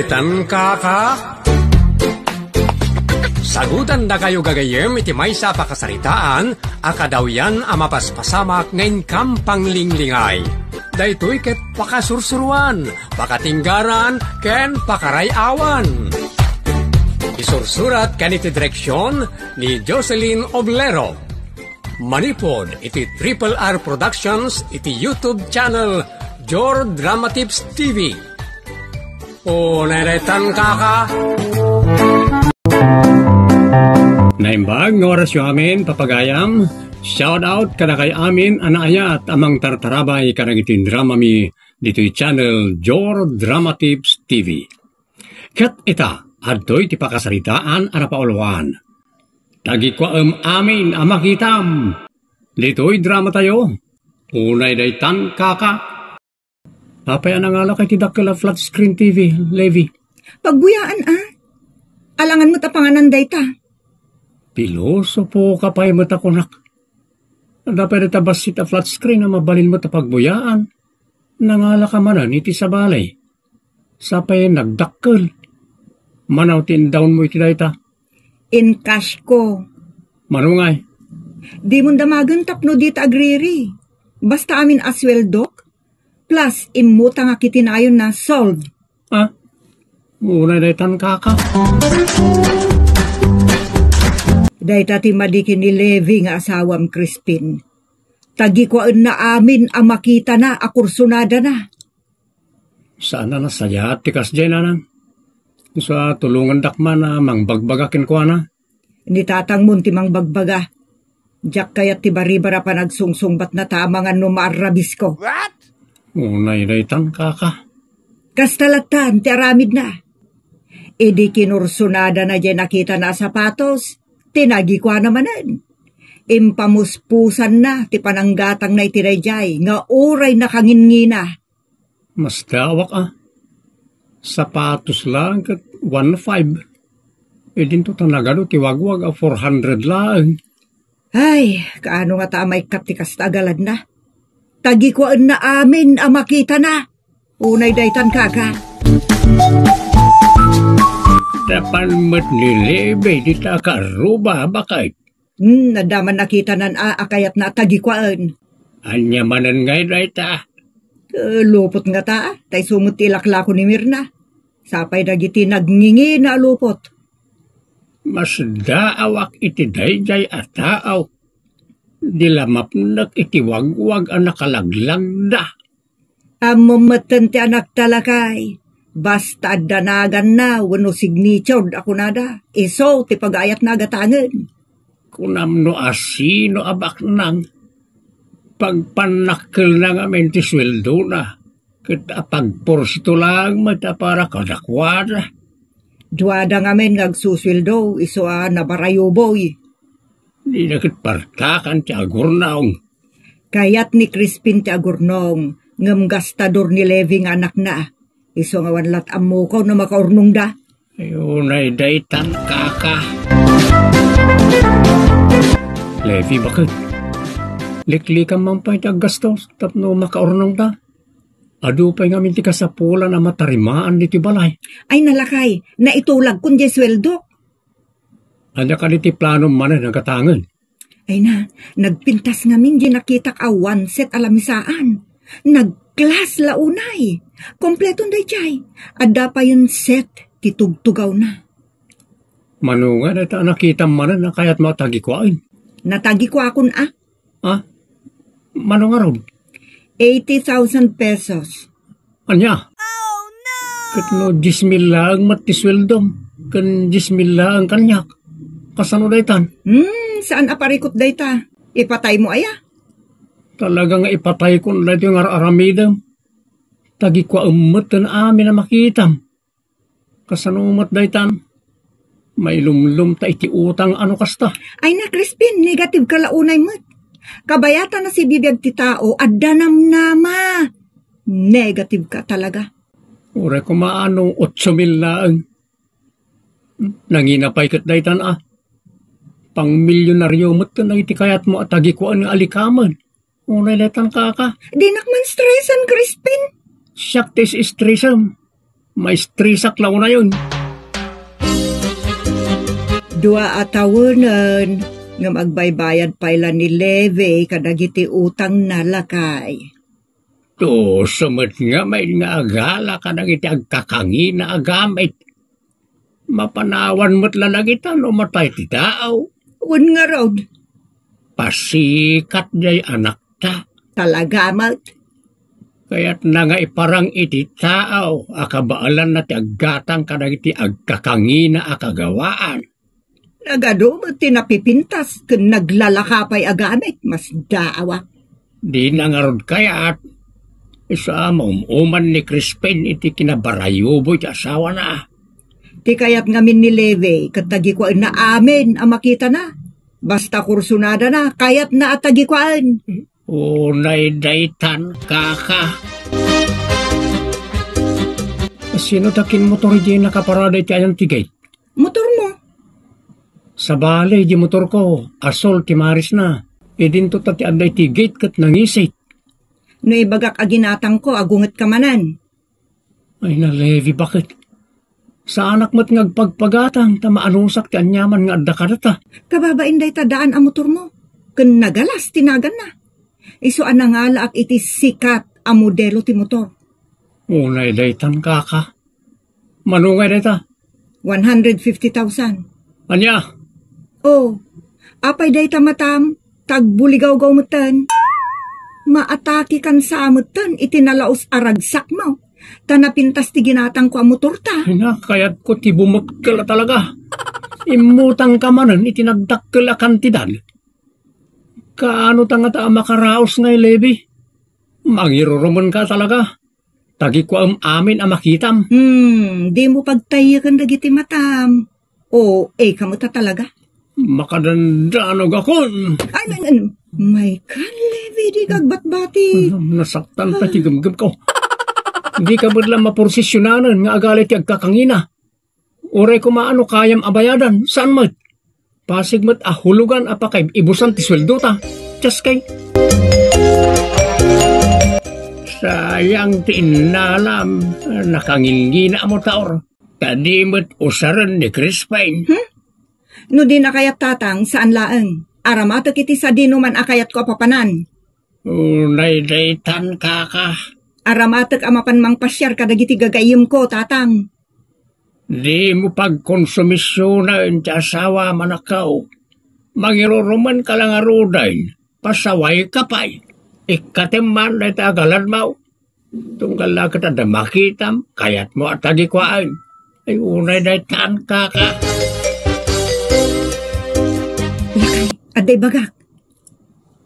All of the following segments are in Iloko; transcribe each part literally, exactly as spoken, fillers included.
Tan kaka? Sagutandakayo gagayyem iti maysa a pakasaritaan a kadawyan a mapaspasamak nga inkam panglinglingay. Daytoy ket pakasursuruan, pakatinggaran, ken pakaray-awan. Isursurat ken iti direksion ni Jocelyn Oblero. Manipud iti Triple R Productions iti YouTube channel Jor Drama Tips T V. O, neretan kaka. Naimbag nga orasyo amin, papagayam. Shout out kadakay amin a naayat a mangtartarabay kadagiti dramami ditoy channel Jor Drama Tips T V. Ket ita, adtoy ti pakasaritaan a napauluan. Tagikuaem amin a makitam. Ditoy dramatayo, unay daytan kaka. Apay a nangalaka iti dakkel a flat screen T V, Levi? Pagbuyaan, a. Alangan met a panganan dayta. Pilosopo ka pay met a kunak. Adda pay dayta bassit a flat screen a mabalin met a pagbuyaan. Nangalaka manen iti sabali. Sapay nagdakkel. Manaw ti indawnmo iti dayta. In cash ko. Mano ngay? Dimon damagen tapno dita agriri. Basta amin a sueldok, plus immutangak iti nayonna, solve. Ah? Unay daytan kaka. Dayta ti madi ken ni Levi nga asawam, Crispin. Tagikuaenna amin a makitana a kursunadana. Saan a nasayaat ti kasdiay, nanang. Isu a tulongandak man a mangbagbaga kenkuana. Ni tatangmon ti mangbagbaga. Diak kayat ti baribar a panagsungsungbatna ta amangan no maarrabisko. What? Unay daytan, kaka. Kasta lattan ti aramidna. Idi kinursunadana diay nakitana a sapatos, tinagikuana manen. Impamuspusanna ti pananggatangna iti daydiay nga uray nakangingina. Masdaawak a. Sapatos laeng ket one five. Idinto ta nagadu ti wagwag a four hundred laeng. Ay, kaano ngata a maikkat ti kasta a galadna? Tagikuaenna amin a makitana. Unay daytan, kaka. Napan met ni Levi dita a karruba, baket. Hmm, adda man nakitanan a, a kayatna a tagikuaen. Ania manen ngay dayta? Eh, lupot ngata, ta isu met ti ilaklako ni Mirna. Sapay dagiti nagngingina a lupot. Masdaawak iti daydiay a tao. Di la mapnek iti wagwag a nakalaglagda. Ammom metten ti anakta, lakay. Basta adda naganna wenno signature a kunada, isu ti pagaayatna a gatangen. Kunam no asino a baknang. Pagpannakkelna ngamin ti sueldona, ket apagporsiento laeng met a para kadakuada. Duada ngamin nga agsusueldo, isu a nabarayo, boy. Dina ket partakan ti agurnong. Kayat ni Crispin ti agurnong, ngem gastador ni Levi nga anakna. Isu nga awan lat ammokaw no makaurnongda. Ay, unay daytan, kaka. Levi, baket. Liklikam man pay ti aggastos tapno makaurnongda. Adu pay ngamin ti kasapulan a matarimaan ditoy balay. Ay, nalakay, naitulagkon diay sueldok. Ania kadi ti planom manen a gatangen? Ay na, nagpintas ngamin diay nakitak a one set a lamisaan. Nag-class la unay. Kompleton daydiay. Adda payen set ti tugtugawna. Mano nga dayta a nakitam manen a kayatmo a tagikuaen? Natagikuakon a. Ah? Mano ngarud? Eighty thousand pesos. Ania? Ket no dies mil laeng met ti sueldom, ken dies mil laeng kaniak, kasano daytan? Hmm, saan a parikut dayta. Ipataymo aya? Talaga nga ipataykon daytoy nga ar-aramidem. Tagikuaem met ken amin a makitam. Kasano met daytan? Mailumlom ta iti utang a no kasta. Ay na, Crispin, negative ka la unay met. Kabayatan a sibibiag ti tao, adda namnama. Negative ka talaga. Uray koma no otso mil laeng. Nangina pay ket daytan a. Pangmilyonaryo met ken dagiti kayatmo a tagikuaen nga alikamen. Unay daytan, kaka. Dinak man stresen, Crispin. Siak ti is-stresen. Maistresak la unayon. Dua a tawenen, ngem agbaybayad pay la ni Levi kadagiti utangna, lakay. Tuso met ngamin nga agala kadagiti agkakangina a gamit. Mapanawan met la dagita no matay ti tao. Wen ngarud. Pasikat jay anakta. Talaga met. Kayatna nga iparang iti tao a kabaelanna ti aggatang kadagiti agkakangina a kagawaan. Nagadu met ti napipintas ken naglalaka pay a gamit, masdaawak. Dina ngarud kayat, isu a maum-uman ni Crispin iti kinabarayubo iti asawana. Ti kayat ngamin ni Levi, ket tagikuaenna amin a makitana. Basta kursunadana, kayatna a tagikuaen. Unay daytan, kaka. Sino ta kinmotor iti nakaparada iti ayan ti gate? Motormo. Sabali, di motorko, asul ti marisna. Idinto ta ti adda iti gate ket nangisit. No ibagak a ginatangko, agungetka manen. Ay, na Levi, baket. Saanak met nga agpagpagatang ta maanusak ti aniaman nga adda kadata. Kababain dayta daan a motormo. Ken nagalas ti naganna. Isu a nangalaak iti sikat a modelo ti motor. Unay daytan, kaka. Mano ngay dayta? One hundred fifty thousand. Ania? Oh, apay dayta matam, tagbuligawgaw metten. Maatake kan sa metten iti nalaus a ragsakmo. Ta napintas ti ginatangko a motorta. Ay, nakayatko ti bumekkel a talaga. Immutangka manen iti nagdakkel a kantidad. Kaano ta ngata a makaraos ngay, Levi? Mangirurumenka talaga. Tagikuaem amin a makitam. Hmm, dimo pagtayyeken dagiti matam. O, eka met a talaga? Makadandanogakon. Ay, man, man, may kan, Levi, di kagbatbati. Nasaktan ta ti gemgemko. Dika met la maporsesionanen nga agalay ti agkakangina. Uray koma no kayam a bayadan, saan met? Pasig met a hulugan a pakaib-ibusan ti sueldota. Just kay. Sayang ti innalam, nakangingina a motor. Ta di met usaren ni Crispin. Hmm? No di nakayat, tatang, saan laeng. Aramatek iti sadino man a kayatko a papanan. Unay daytan, kaka. Aramatek a mapan mangpasiar kadagiti gagayyemko, tatang. Dimo pagkonsumisionen ti asawa, manakaw. Mangirurumenka la ngaruden, pasawayka pay. Ikkatem man dayta a galadmaw. Tunggal la ket adda makitam, kayatmo a tagikuaen. Ay, unay daytan, kaka. Lakay, adda ibagak.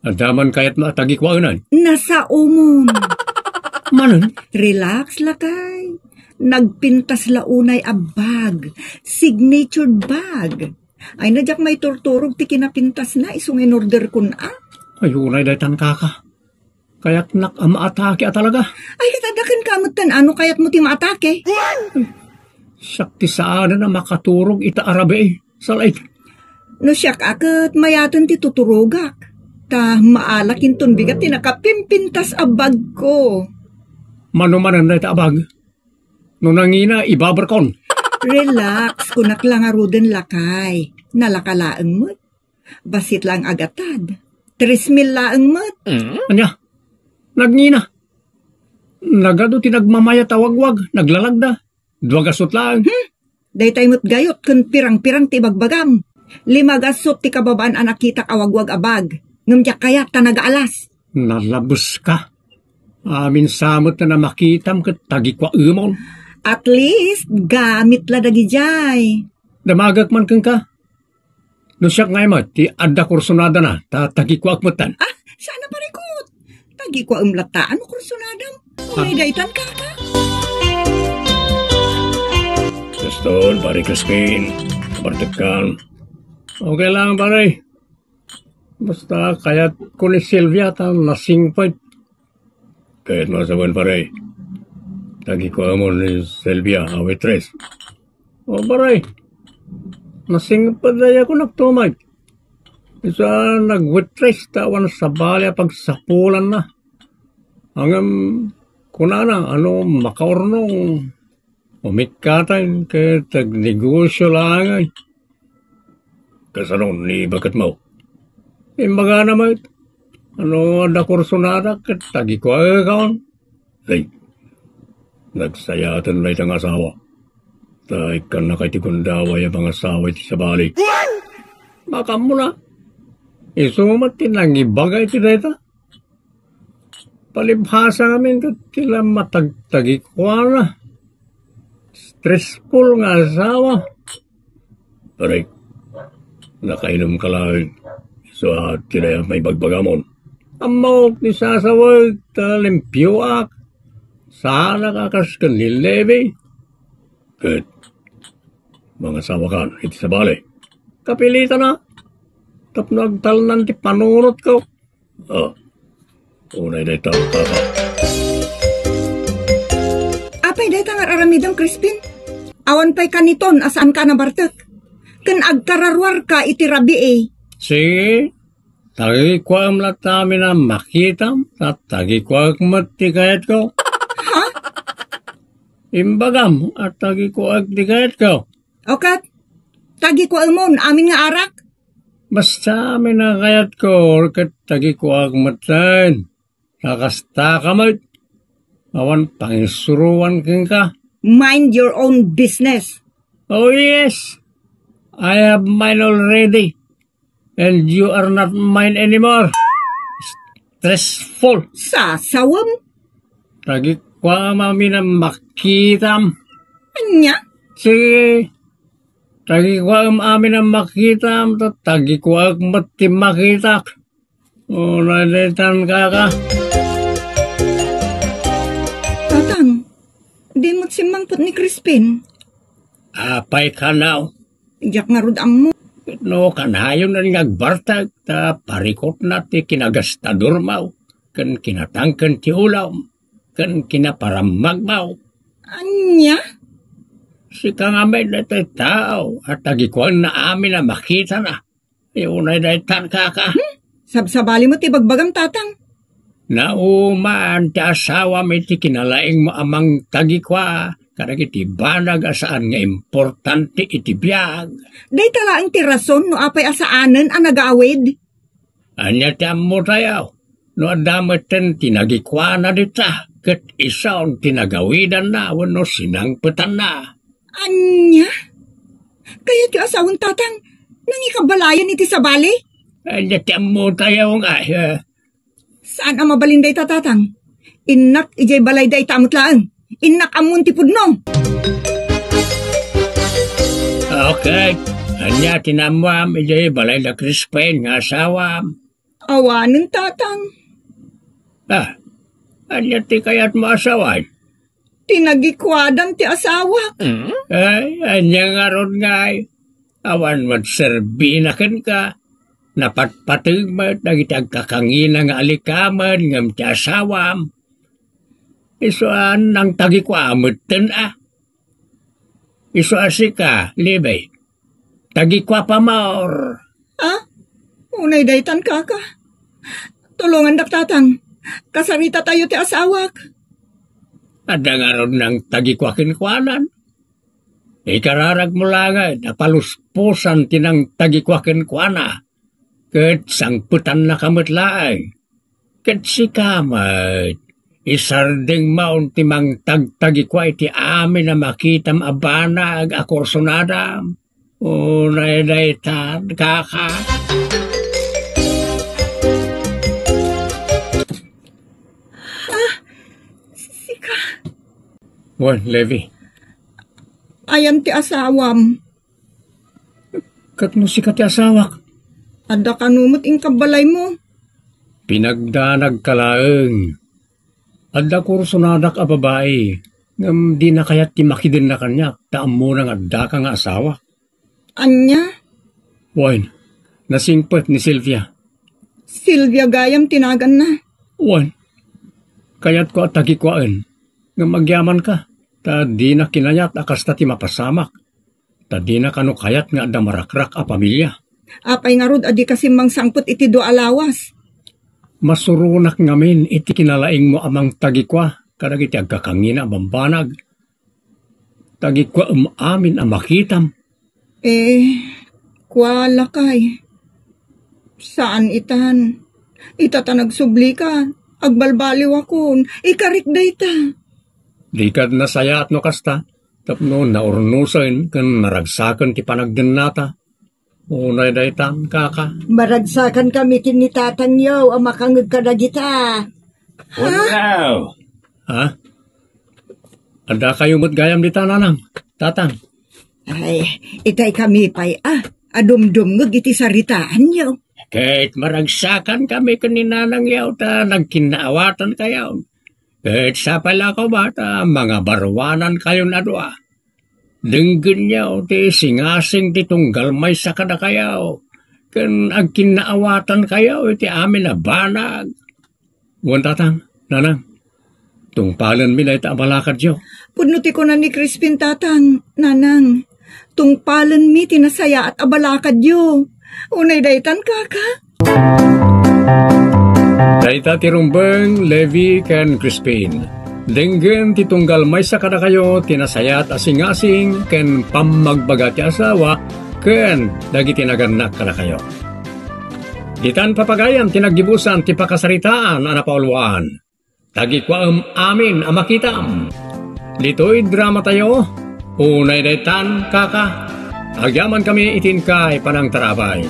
Adda man kayatmo a tagikuaenan? Nasaomon. Manen? Relax, lakay. Nagpintas la unay a bag. Signature bag. Ay, na diak maiturturog ti kinapintasna, isu nga inorderkon a. Ay, unay daytan, kaka. Kayatnak a maatake a talaga. Ay, ket adda kenka metten, ano kayatmo ti maatake? Siak ti saanen a makaturog ita a rabii. Salait. No siak a ket mayaten ti tuturogak. Ta maalakinton bigat ti nakapimpintas a bagko. Mano manen dayta a bag? No nangina, ibabarkon. Relax, kunak la ngaruden, lakay. Nalaka laeng met. Bassit laeng agatad. Tres mil laeng met. Ania? Nagngina. Nagadu ti nagmamayat a wagwag, naglalagda. Dua gasut laeng. Hmm? Daytay met gayot ken pirang-pirang ti ibagbagam. Lima gasut ti kababaan a nakitak a wagwag a bag. Ngem diak kayat ta nagaalas. Nalabeska. Amin sa met a makitam ket tagikuaemon. At least, gamit la dagidiay. Damagek man kenka. No siak ngay met ti adda kursunadana, ta tagikuaek metten. Ah, saan a parikut? Tagikuaem latta, ano kursunadam? Uray daytan, kaka. Gaston, pare Crispin. Kabartekkan. Okay lang, pare. Basta kayatko ni Sylvia, ta nasingpet. Kayatmo a sawen, pare. Tagikuaemon ni Sylvia a waitress. O, pare. Nasingpet dayta kunak tumay. Isu a nag-waitress ta awan sabali a pagsapulanna. Ngem kunana, ano, makaurnong. Umikkaten ket agnegosio laeng. Kasano ni baketmo? Imbagana met, no adda kursonadak ket tagikuaekon. Ay, nagsayaten dayta nga asawa. Ta ikkannaka iti gundaway a mangasawa iti sabali. Makaammo na. Isu met ti nangibaga iti dayta. Palibhasa ngamin ket ti la matagtagikuana. Stressful nga asawa. Pare, nakainumka laeng. Isu a ti dayta maibagbagamon. Ammok ti sasawek ta limpioak. Saanak a kas ken ni Levi. Ket mangasawakan iti sabali. Kapilitana. Tapno agtalnan ti panunotko. Ah, unay dayta, kaka. Apay dayta nga ar-aramidem, Crispin? Awan pay kaniton a saanka a nabartek. Ken agkararuarka iti rabii. Sige, tagikuaem latta amin a makitam, ta tagikuaek met ti kayatko. Ha? Imbagam a tagikuaek ti kayatko. O ket, tagikuaemon amin nga arak? Basta amin a kayatko, ket tagikuaek metten. Ta kastaka met, awan pangisuroan kenka. Mind your own business. Oh yes, I have mine already, and you are not mine anymore. Stressful. Sasawem? Tagikuaem amin a makitam. Ania? Sige, tagikuaem amin a makitam, ta tagikuaek met ti makitak. Unay daytan, kaka. Tatang, di met simmangpet ni Crispin. Apay kanaw? Diak ngarud ammo. No kanayon nga agbartek, ta parikutna ti kinagastadormaw, ken kinatangken ti ulam, ken kinaparammagmaw. Ania? Sika ngamin daytoy tao a tagikuanna amin a makitana. Unay daytan, kaka. Hmm? Sabsabali mo ti bagbagam, tatang. Nauman ti asawam iti kinalaingmo a mangtagikua kadagiti banag a saan nga importante iti biag. Dayta laeng ti rason no apay a saanen a nagawid. Ania ti ammo tayo? No adda metten ti nagikuana dita, ket isun ti nagawidanna wenno sinangpetanna. Ania? Kayat ti asawan tatang, nangikabalayan iti sabali? Ania ti ammo tayo nga, eh? Saan a mabalin dayta, tatang? Innak idiay balay dayta met laeng. Innak ammon ti pudno. Okay. Ania ti naammoam idiay balay da Crispin nga asawam? Awanen, tatang. Ah, ania ti kayatmo a sawen? Ti nagikuadan ti asawak. Ay, ania ngarud ngay? Awan met serbina kenka. Napatpateg met dagiti agkakangina nga alikamen ngem ti asawam. Isu a nangtagikua metten a. Isu a sika, Levi. Tagikua pamor. Ah? Unay daytan, kaka. Tulongandak, tatang. Kasarita tayo ti asawak. Adda ngarud nangtagikua kenkuanan. Ikararagmo laeng a palusposan ti nangtagikua kenkuana, ket sangpetannaka met laeng. Ket sika met, isardengmon ti mangtagtagikua iti amin a makitam a banag a kursunadam. Unay daytan, kaka. Ah, sika. Wen, Levi. Ayan ti asawam. Ket no sika ti asawak? Adda kano met inkabbalaymo? Pinagdanagka laeng. Adda kursonadak a babai, ngem dina kayat ti makidenna kaniak, ta ammona nga addaka nga asawak. Ania? Wen, nasingpet ni Silvia. Silvia gayam ti naganna. Wen, kayatko a tagikuaen, ngem agyamanka, ta dina kinayat a kasta ti mapasamak. Ta dina kano kayat nga adda marakrak a pamilia. Apay ngarud a dika simmangsangpet iti dua a lawas? Masuronak ngamin iti kinalaingmo a mangtagikua kadagiti agkakangina a bambanag. Tagikuam amin a makitam. Eh, kua lakay. Saan itan. Ita ta nagsublika, agbalbaliwakon, ikarik dayta. Dika nasayaat no kasta, tapno naurnosen ken naragsaken ti panagdennata. Unay daytan, kaka. Maragsakan kami ken ni tatangyo a makangeg kadagita. Wow! Ha? Adda kayo met gayam dita, nanang, tatang? Ay, itay kami pay, ah, adumdumngeg iti saritaanyo. Ket maragsakan kami ken ni nanangyo ta nagkinnaawatan kayo. Ket sapay la koma ta mangabaruanan kayon a dua. Denggenyo ti singasing ti tunggal maysa kadakayo, ken agkinnaawatan kayo iti amin a banag. Wen, tatang, nanang, tungpalenmi dayta a balakadyo. Pudno ti kuna ni Crispin, tatang, nanang. Tungpalenmi ti nasayaat a balakadyo. Unay daytan, kaka. Dayta ti rumbeng, Levi ken Crispin. Denggen ti tunggal maysa kadakayo ti nasayaat a singasing ken pammagbaga ti asawa ken dagiti nagannak kadakayo. Ditan papagayan ti naggibusan ti pakasaritaan a napauluan. Tagikuam amin a makitam. Ditoy dramatayo, unay daytan, kaka. Agyaman kami iti inkay panangtarabay.